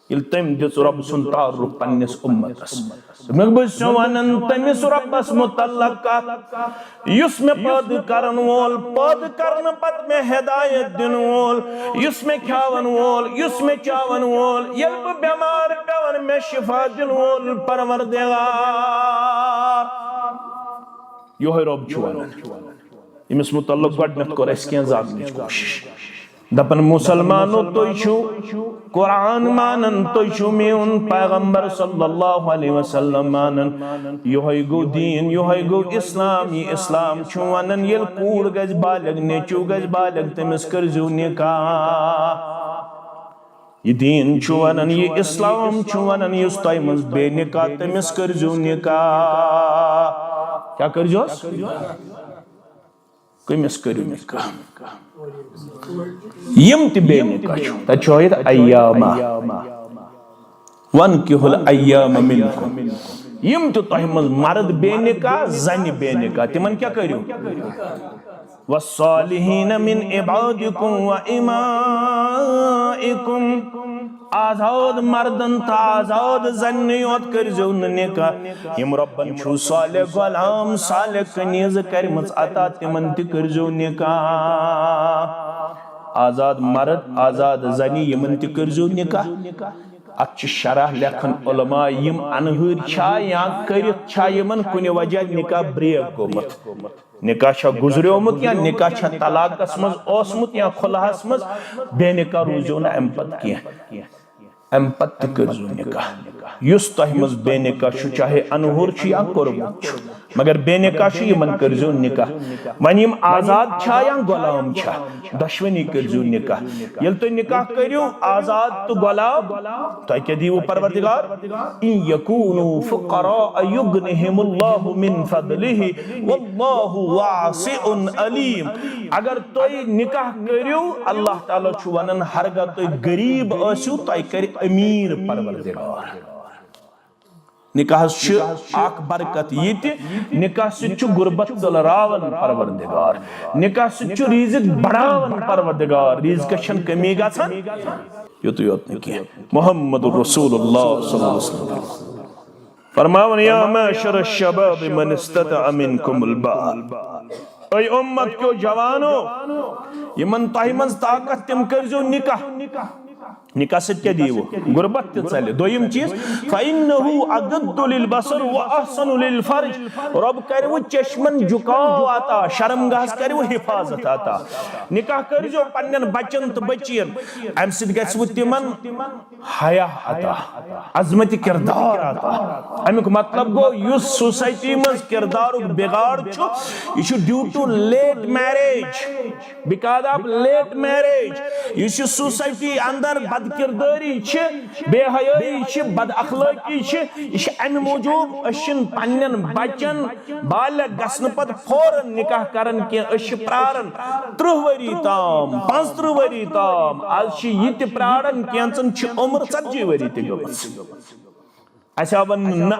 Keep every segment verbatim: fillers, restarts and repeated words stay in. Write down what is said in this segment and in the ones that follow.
ییٚلہِ تٔمۍ دِژ رۄب سُنٛد تعارُف پننِس اُمتس۔ مےٚ بہٕ چھُس ونان تٔمِس رۄبس متعلق کتھ، یُس مےٚ پٲدٕ کرن وول، پٲدٕ کرنہٕ پتہٕ مےٚ ہدایت دِنہٕ وول، یُس مےٚ کھیاون وول، یُس مےٚ چاون وول، ییٚلہِ بہٕ بٮ۪مار پٮ۪ون، مےٚ شفا دِنہٕ وول پروردگار۔ یِہوٚے رۄب چھُ ونان، ییٚمِس متعلق گۄڈٕنٮ۪تھ کوٚر اَسہِ کینٛہہ زاننٕچ کوٗشِش۔ دپان، مسلمانو، تُہۍ چھِو قرآن مانان، تُہۍ چھِو میون پیغمبر صلی اللہ علیہ وسلم مانان۔ یِہوٚے گوٚو دیٖن، یِہوٚے گوٚو اسلام۔ یہِ اسلام چھُ ونان، ییٚلہِ کوٗر گژھِ بالغ، نیٚچو گژھِ بالغ، تٔمِس کٔرزیو نکاح۔ یہِ دیٖن چھُ ونان، یہِ اسلام چھُ ونان، یُس تۄہہِ منٛز بے نکاح، تٔمِس کٔرزیو نکاح۔ کیٛاہ کٔرزیوس؟ کٔمِس کٔرِو نکاح؟ یِم تہِ بے نکاح چھِ، تَتہِ چھُ ہٲیِتھ ایامہ۔ وَانکِحُوا الایامہ منکم۔ یِم تہِ تۄہہِ منٛز مرد بے نکاح، زنہِ بے نکاح، تِمن کیٛاہ کٔرِو؟ والصالحین من عبادکم و امائکم۔ آزاد مردن تہٕ آزاد زنہِ یوت کٔرزیو نہٕ نکاح۔ یِم رۄبن چھُو صالح غلام، صالح کنیز کٔرمٕژ عطا، تِمن تہِ کٔرزیو نکاح۔ آزاد مرد، آزاد زنہِ، یِمن تہِ کٔرزیو نکاح۔ اتھ چھِ شرح لیکھان علماء، یِم انہٲرۍ چھا یا کٔرِتھ چھا یِمن کُنہِ وجہ نکاح بریک گوٚمُت۔ نکاح چھا گزریومُت یا نکاح چھا طلاقس منٛز اوسمُت یا خلعس منٛز، بے نکاح روٗزیو نہٕ امہِ پتہٕ کینٛہہ۔ امہِ پتہٕ تہِ کٔرزیو نکاح۔ یُس تۄہہِ منٛز بے نکاح چھُ، چاہے انہُر چھُ یا کوٚرمُت چھُ، مگر بے نکاح چھُ، یِمن کٔرزیو نکاح۔ وۄنۍ یِم آزاد چھا یا غلام چھا، دۄشوٕنی کٔرزیو نکاح۔ ییٚلہِ تُہۍ نکاح کٔرِو آزاد تہٕ غلام، تۄہہِ کیٛاہ دیٖوٕ پروردگار؟ ان یکونوا فقراء یغنہم اللہ من فضلہ واللہ واسع علیم۔ اگر تُہۍ نکاح کٔرِو، اللہ تعالیٰ چھُ ونان، ہرگاہ تُہۍ غریب ٲسِو، تۄہہِ کرِ امیر پروردگار۔ نکاحس چھِ اکھ برکت یہِ تہِ، نکاح سۭتۍ چھُ غربت ژٔلراوان پروردگار، نکاح سۭتۍ چھُ رزق بڑاوان پروردگار، رزقس چھنہٕ کمی گژھان۔ یُتُے یوت نہٕ کینٛہہ، محمد رسول اللہ صلی اللہ علیہ وسلم فرماوان، یا معشر الشباب من استطاع منکم الباء۔ اے امت کیو جوانو، یِمن تۄہہِ منٛز طاقت، تِم کٔرزیو نکاح۔ نکاح سۭتۍ کیٛاہ دیٖوٕ؟ غربت تہِ ژلہِ۔ دوٚیِم چیٖز، فإنه أغض للبصر وأحصن للفرج۔ رۄب کرِوٕ چشمن جُکاو عطا، شرم گاہس کرِوٕ حفاظت عطا۔ نکاح کٔرزیو پننٮ۪ن بچن تہٕ بچین، امہِ سۭتۍ گژھِوٕ تِمن حیا عطا، عظمت کردار عطا۔ امیُک مطلب گوٚو، یُس سوسائٹی منٛز کردارُک بگاڑ چھُ، یہِ چھُ due to late marriage۔ Because of late marriage، یُس یہِ سوسائٹی اندر بد کردٲری چھِ، بے حیٲیی چھِ، بد اخلٲقی چھِ، یہِ چھِ امہِ موٗجوٗب، أسۍ چھِنہٕ پننٮ۪ن بچن بالغ گژھنہٕ پتہٕ فوراً نکاح کران کینٛہہ۔ أسۍ چھِ پراران ترٕٛہ ؤری تام، پانٛژترٕٛہ ؤری تام۔ از چھِ یہِ تہِ پراران، کینٛژن چھِ عمر ژتجی ؤری تہِ گٔمٕژ۔ اسہِ آو وننہٕ، نہ،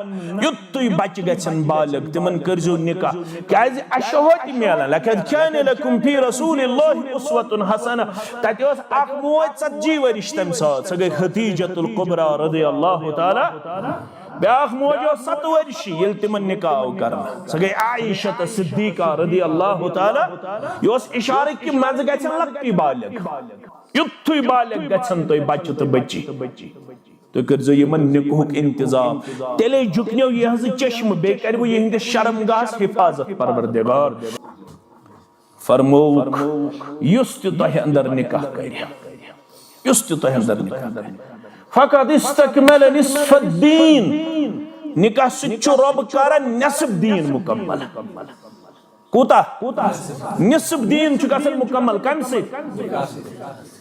یُتُے بچہِ گژھن بالغ، تِمن کٔرزیو نکاح۔ کیازِ؟ اسہِ چھُ ہوتہِ میلان، لقد کان لکم فی رسول اللہ اسوۃ حسنہ۔ تتہِ ٲس اکھ موج ژتجی ؤرِش تمہِ ساتہٕ، سۄ گٔے خدیجۃ الکبریٰ رضی اللہ تعالیٰ۔ بیاکھ موج ٲس ستہٕ ؤرِش، ییٚلہِ تِمن نکاح آو کرنہٕ، سۄ گٔے عائشہ صدیقہ رضی اللہ تعالیٰ۔ یہِ اوس اشارٕ کہِ منٛزٕ گژھن لۄکٹی بالغ، یُتھُے بالغ گژھن تُہۍ بچہِ تہٕ بچی۔ تُہۍ کٔرزیو یِمن نکاحُک انتظام۔ تیٚلے جُکنیو یِہنٛزٕ چشمہٕ، بیٚیہِ کرِوٕ یِہنٛدِس شرم گاہس حفاظت پروردگار۔ فرمووُکھ، یُس تہِ تۄہہِ اندر نکاح کرِ، یُس تہِ تۄہہِ اندر نکاح کرِ، فقد استکمل نصف الدین، نکاح سۭتۍ چھُ رۄب کران نصف دیٖن مکمل۔ کوٗتاہ؟ نصف دیٖن چھُ گژھان مکمل۔ کمہِ سۭتۍ؟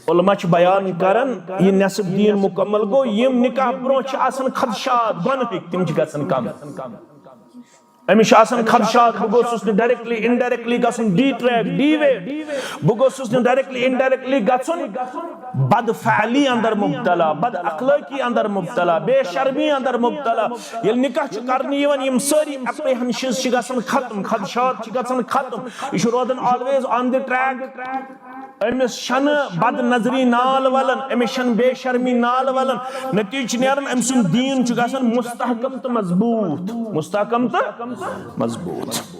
علماء چھِ بیان کران، یہِ نصف دیٖن مکمل گوٚو، یِم نکاح برونٛہہ چھِ آسان خدشات، گۄنہٕکۍ، تِم چھِ گژھان کم۔ أمِس چھِ آسان خدشات، بہٕ گوٚژھُس نہٕ directly indirectly گژھُن detract، deviate۔ بہٕ گوٚژھُس نہٕ directly indirectly گژھُن بد فعلی اندر مبتلا، بد اخلٲقی اندر مبتلا، بے شرمی اندر مبتلا۔ ییٚلہِ نکاح چھُ کرنہٕ یِوان، یِم سٲری apprehensions چھِ گژھان ختم، خدشات چھِ گژھان ختم۔ یہِ چھُ روزان always on the track۔ أمِس چھنہٕ بد نظری نال ولان، أمِس چھنہٕ بے شرمی نال ولان۔ نتیجہٕ چھُ نیران، أمۍ سُنٛد دیٖن چھُ گژھان مستحکم تہٕ مضبوٗط، مستحکم تہٕ مضبوٗط۔